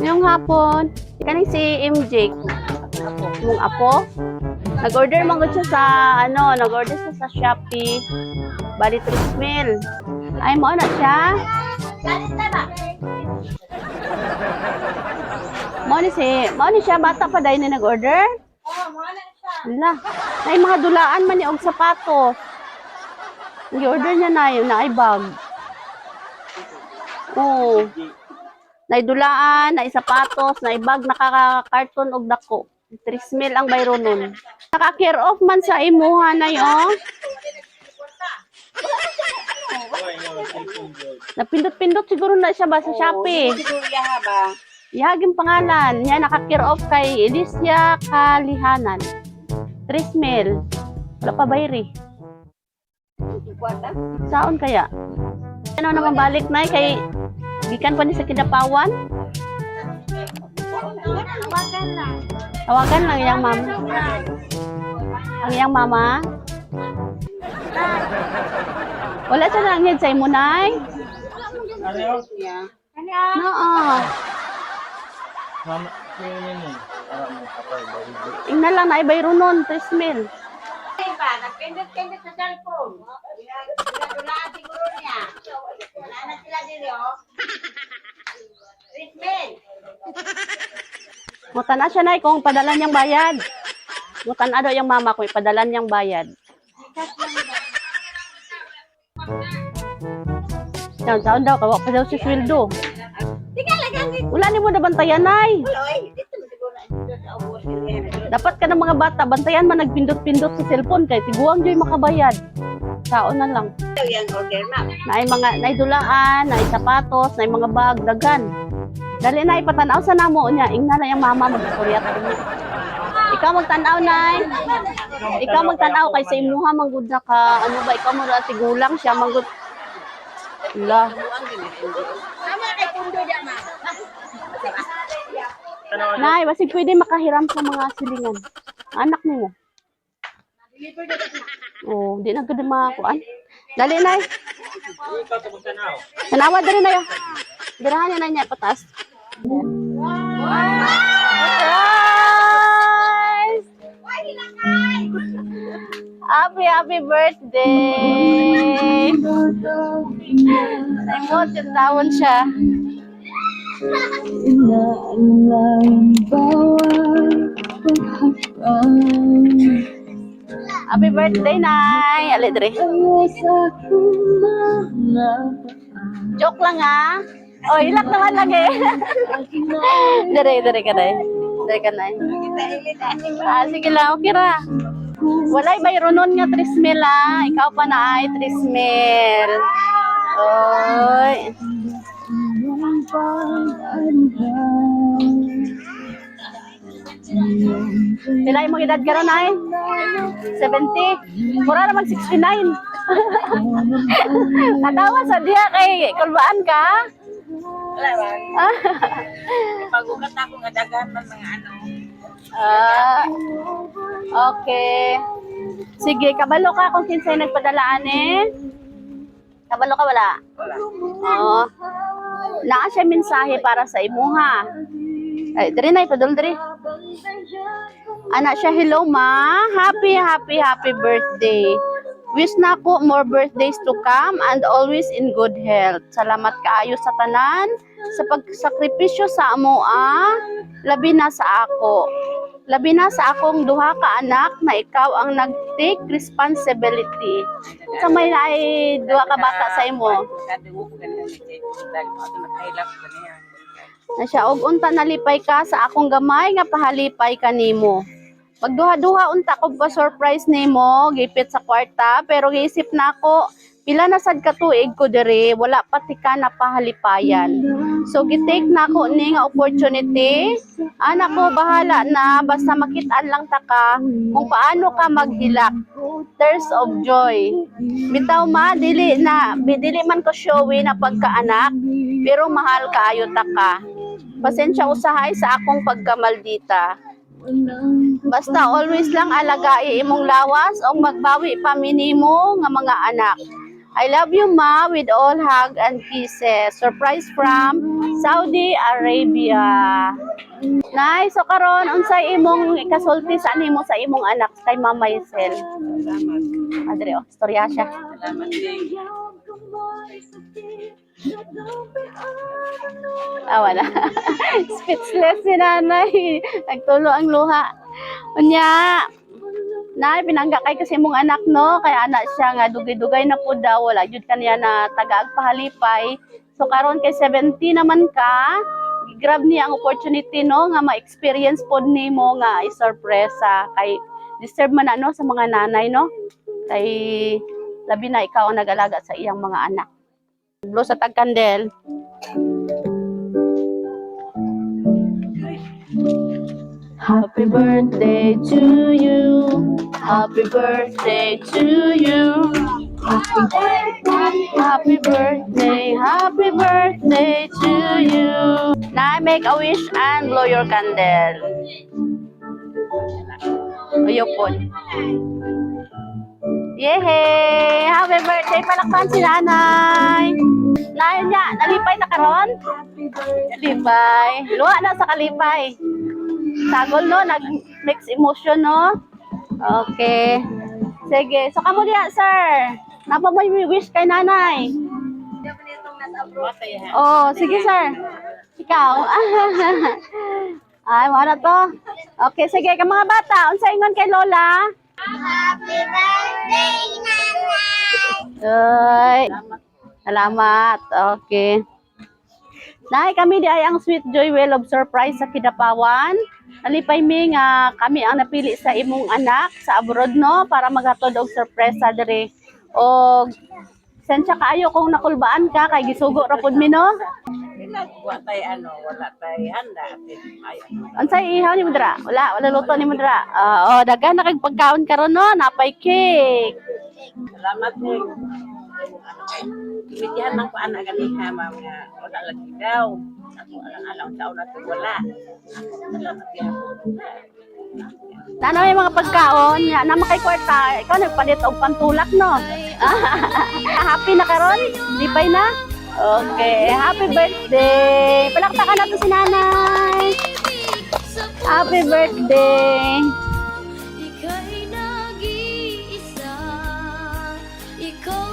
Ngayong hapon. Kaning si MJ. Mong apo. Nag-order man gud siya sa ano, nag-order siya sa Shopee. Bali 3 mil. Ay mo na siya. Mo ni siya bata pa dahil na nag-order. Oh, mo na siya. Ala, nay mga dulaan man ni og sapatos. Gi-order niya na yun, na ay bag. Oo. Nay dulaan, nay sapatos, nay bag nakaka-karton og dako. 3 mil ang bayro nun. Naka-care off man sa imuha nay oh. Napindot-pindot siguro na siya ba sa Shopee. Siguro yaha ba? Yaging pangalan niya naka-care off kay Alicia Kalihanan. 3 mil. Wala pa bayri. Kwarta? Saon kaya? Ano naman balik na kay gikan pa ni sa Kidapawan? Tawagan lang. Tawagan lang iyang mama. Ang iyang mama. Wala siya nanghid sa imo, Nay? Niya. Noo. Mama, kuya niya ni. Para mo kapay, barigo. Ingna lang na bayro nun, 3 mil. Ay ba, nagpindot-pindot sa cellphone. Dulaan siguro niya. Wala na sila dili, oh. Treatment. Mutana siya, Nay, kung padala niyang bayad. Mutana daw yung mama ko, ipadala niyang bayad. Yan, taon daw, kawa pa daw si sweldo. Tingnan lang. Wala ni mo na bantayan, Nay. Oy, dito mo siguro na dito sa ubos. Dapat ka ng mga bata, bantayan man nagpindot-pindot sa cellphone kay tiguang joy makabayad. Sao na lang. Yang order na. Naay mga naay dulaan, naay sapatos, naay mga bag, dagan. Dali na ipatanaw sa namo niya, ingna na yung mama magstorya ta niya. Ikaw magtan-aw, Nay. Ikaw magtan-aw kay sa imuha manggud na ka ano ba ikaw mo ra tigulang siya manggud. La. Tama kay pundo diya ma. Nay, basig pwede makahiram sa mga silingan. Anak nimo. Oh, di na gud makakuan. Dali, Nay. Ikaw sa magtanaw. Tanawa diri na yo. Dirahan niya na niya pataas. Surprise! Happy, happy birthday! Naimot yung tawon siya. Happy birthday, Nay! Ali, diri. Joke lang ah. Oh, ilak naman lagi. Dere, dere ka na. Dere ka na. Ah, sige lang, okay ra. Walay bayro nun nga 3 mil ah. Ikaw pa na ay 3 mil. Oy. Pila imong edad karon ay? 70. Mura ra mag 69. Natawa sa diya kay kulbaan ka? Wala ba? Pagugat ako nga daghan man mga ano. Ah, okay. Sige, kabalo ka kung kinsay nagpadala ani. Kabalo ka wala? Wala. Oo. Naa siya mensahe para sa imuha. Ay, diri na ipadul diri. Ana siya, hello ma. Happy, happy, happy birthday. Wish na ko more birthdays to come and always in good health. Salamat kaayo sa tanan sa pagsakripisyo sa amoa, labi na sa ako. Labi na sa akong duha ka anak na ikaw ang nag-take responsibility. Sa may naay duha ka bata sa imo. Na siya og unta nalipay ka sa akong gamay nga pahalipay kanimo. Pagduha-duha unta ko pa surprise nimo, gipit sa kwarta, pero giisip na ako pila na sad ka tuig ko diri, wala pa ti ka napahalipayan. So gi-take na ako ni nga opportunity. Anak ko bahala na basta makitaan lang ta ka kung paano ka maghilak. Tears of joy. Bitaw ma dili na dili man ko showy na pagkaanak, pero mahal kaayo ta ka. Pasensya usahay sa akong pagkamaldita. Basta always lang alagai imong lawas o magbawi pa minimo nga mga anak. I love you, Ma, with all hug and kisses. Surprise from Saudi Arabia. Nay, so karon unsay imong ikasulti sa nimo sa imong anak kay Mama Maisel? Salamat. Adre, oh, istorya siya. Salamat din. Ah, wala. Speechless si nanay. Nagtulo ang luha. Unya, Nay, pinangga kay kasi imong anak, no? Kaya anak siya nga dugay-dugay na po daw. Wala jud kaniya na tagaag pahalipay. So karon kay 70 naman ka, grab niya ang opportunity, no, nga ma-experience pod nimo nga isorpresa kay deserve man na, no, sa mga nanay, no, kay labi na ikaw ang nag-alaga sa iyang mga anak. Blow sa tagkandel. Happy birthday to you. Happy birthday to you. Happy birthday, happy birthday, happy birthday to you. Now make a wish and blow your candle. Uyupon. Yehey! Happy birthday! Palakpan si nanay! Nay niya, nalipay na karon? Kalipay. Luha na sa kalipay. Sagol, no, nag-mix emotion, no? Okay. Sige. So, kamo diya, sir. Napa mo yung wish kay nanay? Oh, sige, sir. Ikaw. Ay, wala to. Okay, sige. Ka mga bata, unsa ingon kay Lola? Happy birthday, Nanay! Ay. Salamat. Okay. Nay, kami di ay ang Sweet Joy Well of Surprise sa Kidapawan. Nalipay mi nga kami ang napili sa imong anak sa abroad, no, para maghatod og sorpresa diri. Og sensya kaayo kung nakulbaan ka kay gisugo ra pud mi, no. Wala tay ano, wala tay handa. Ay, Unsay ihaw ni dira? Wala, wala luto ni dira. Ah, oh, daghan na kag pagkaon karon, no, napay cake. Salamat mo. Ibigyan man ko anak ganiha, ma'am, nga wala lagi daw. Ako alang alang taon na wala. Ako salamat gyapon. Nana may mga pagkaon, nga na makay kwarta, ikaw nagpalit og pantulak, no. Happy na karon? Lipay na? Okay, happy birthday. Palakpakan nato si nanay. Happy birthday. Ika'y nag-iisa. Ikaw